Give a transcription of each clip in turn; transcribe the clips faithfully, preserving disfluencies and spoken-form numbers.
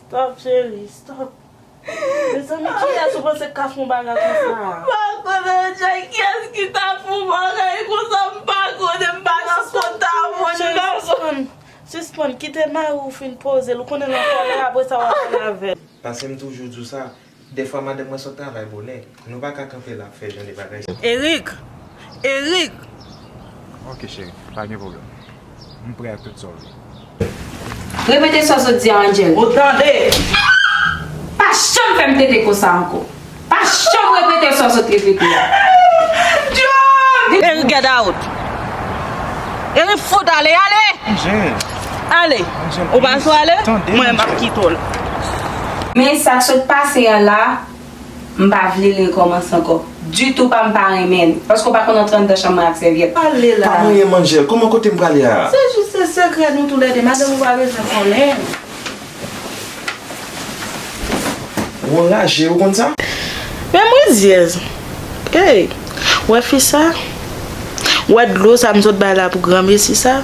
Stop, cheri, stop. Mezanmi, kiyès ou panse k ka fè yon bagay konsa? M pa konnen, Angel, kiyès ki ta fè yon bagay konsa? M pa konnen, m pa nan kont avè w, m pa konnen. Sispann, sispann, kite mari w fin poze l. Ou konnen l an kòlè, apre sa w ap pale avè l. Paske m toujou di w sa, dèfwa madanm mwen sot travay bonè. Nou pa ka kanpe la ap fè jan de bagay sa. Eric! Eric! Ok, cheri, pa gen pwoblèm. M prè ak tout sa w vle. Repete sa w sot di a, Angel. Ou tande? Pa janm fè m tete konsa ankò. Pa janm repete sa w sot repete a. John! Eric, get out! Eric, fout ale, ale! Angel! Ale! Angel, ou pa sou ale? Tande, mwen, m ap kite w la. Men sa k sot pase a la, m pa vle l rekòmanse ankò. Ditou pa m pa renmen l. Paske w pa konn antre anndan chanm mwen ak sèvyèt. Ale la. Pa manyen m, Angel. Kòman kote m prale a? Se jis se sekrè nou toulède. Madanm ou pa bezwen konnen. Ou anraje, ou konn sa? Men mwen dyèz. Ey, wè fi sa? Wè dlo sa m sot bay la pou granmesi sa?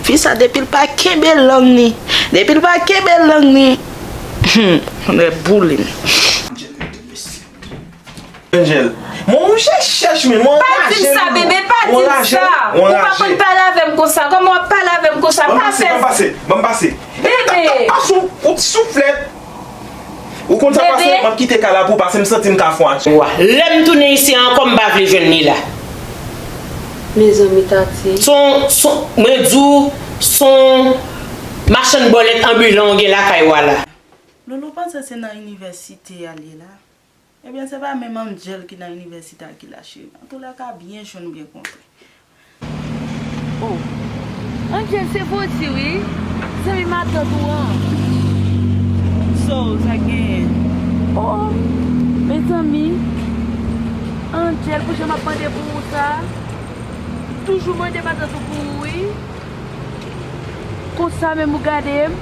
Fi sa depi l pa kenbe lang ni, depi l pa kenbe lang ni, hmm, lè boule m. Angel, mwen ou chèch chèch men mwen pa di m sa, bebe, pa di m sa. Ou pa konn pale avè m konsa. Kòman w ap pale avè m konsa? Pa fè. Ban m pase, ban m pase. Bebe. Pas ou, ou ti souflèt. Ou konn sa pase, m ap kite kay la pou w pase, m santi m ka fon ak. Lè m tounen isi a ankò, m pa vle jwenn li la. Mezanmi, Tati. Son, son, mwen di w, son machann bòlèt anbilan w gen lakay w a la. Loulou panse se nan inivèsite a l ye la. Ebyen, se pa menm Angel ki nan inivèsite a ki la, cheri. Antoulèka, byen jwenn, byen kontre. Oh, Angel se Voti, wi. Zanmi matant ou an. So, sa k genyen? Oh, mezanmi. Angel, pou jan m ap mande pou ou sa. Toujou mande matant ou pou ou, wi. Konsa menm ou gade m.